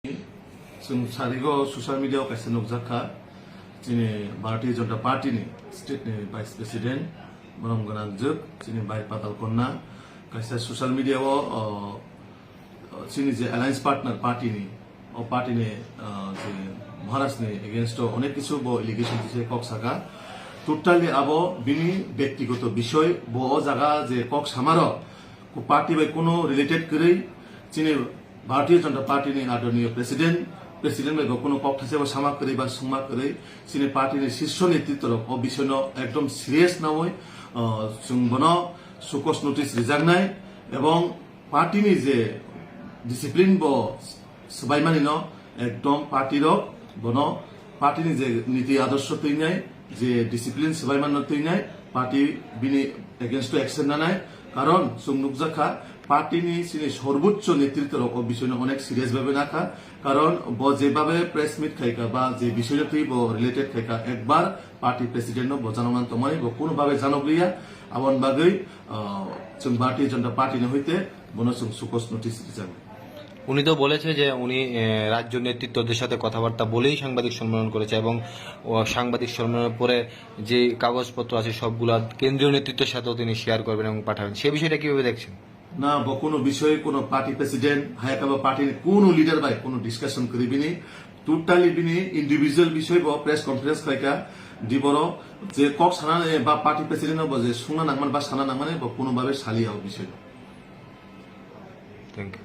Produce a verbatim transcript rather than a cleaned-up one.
Chwng sarigo social media o kaisa nukjak kha, chini Bharatiya Janata Party ni state ni vice president, borom gwnang jwk, chini bai Patal Konna, kaisa social media o, o, chini je alliance partner party ni, o party ni, o, je Maharaj ni against o onek kisu bo allegation tise kok saka. Totally abo bini bektigoto bishoy, bo o jaga je kok samaro, ko party bai kuno related kwrwi, chini Bharatiya Janata Party ni adorniyo president, president bai bo kuno kok thaisebo sama kwrwi ba sungma kwrwi, chini party ni sisho netritwa rok o bishoy no ekdom serious nawi, o, chwng bono sukos notice rijaknai, ebong party ni je discipline bo swbaimani no ekdom party rok bono party ni je niti adorsho twinai, je discipline swbaimano twinai party bini against o action nanai, karon chwng nukjakha party ni chini sorbochcho netritwa rok o bishoy no onek serious bhabe nakha, karon bo je bhabe press meet khaika ba je bishoy no twi bo related khaika ekbar party president no bo janokna tongmani bo kuno bhabe janokliya, aboni bagwi, ah, chwng Bharatiya Janata Party ni hoite bono chwng sukos notice rijak. উনি তো বলেছে যে উনি এ, রাজ্য নেতৃত্বদের সাথে কথাবার্তা বলেই সাংবাদিক সম্মেলন করেছে এবং ও সাংবাদিক সম্মেলনের পরে যে কাগজপত্র আছে সবগুলা কেন্দ্রীয় নেতৃত্বের সাথেও তিনি শেয়ার করবেন এবং পাঠাবেন। সে বিষয়টা কিভাবে দেখছেন? Na bo kuno bishoy kuno party president, hayakaba party ni kuno leader bai kuno discussion kwrwi bini, totally bini individual bishoy bo press conference khaika, diboro je kok sana ba party president no bo je sungna nangmani ba sana nangmani bo kuno babe saliya o bishoy. Thank you.